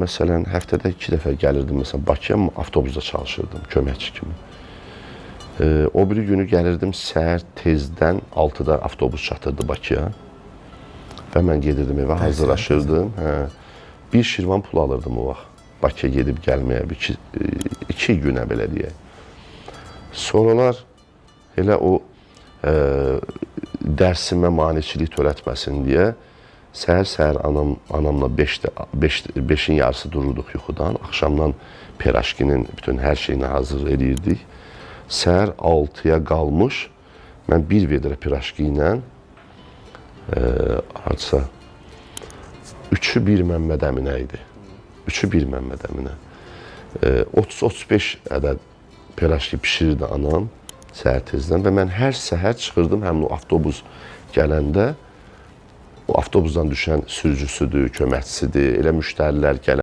Məsələn, həftədə 2 dəfə gəlirdim məsələn Bakıya, avtobusda çalışırdım köməkçi kimi. O biri günü gəlirdim səhər tezdən 6-da avtobus çatırdı Bakıya. Və mən gedirdim evə, hazırlaşırdım. Hə. Bir Şirvan pul alırdım o vaxt. Bakıya gedib gəlməyə, iki günə belə deyək. Sonralar elə o dərsimə maneçilik törətməsin deyə səhər-səhər anamla 5-in yarısı dururduq yuxudan. Axşamdan peraşkinin bütün hər şeyini hazır eləyirdik. Səhər 6-ya qalmış mən bir vedrə piraşki ilə hardasa 3-ü bir Məmməd Əminə idi. 3-ü bir Məmməd Əminə. 30-35 ədəd piraşki pişirirdi anam səhər tezdən və mən hər səhər çıxırdım həmin o avtobus gələndə o avtobusdan düşən sürücüsüdür, köməkçisidir, elə müştərilər gələn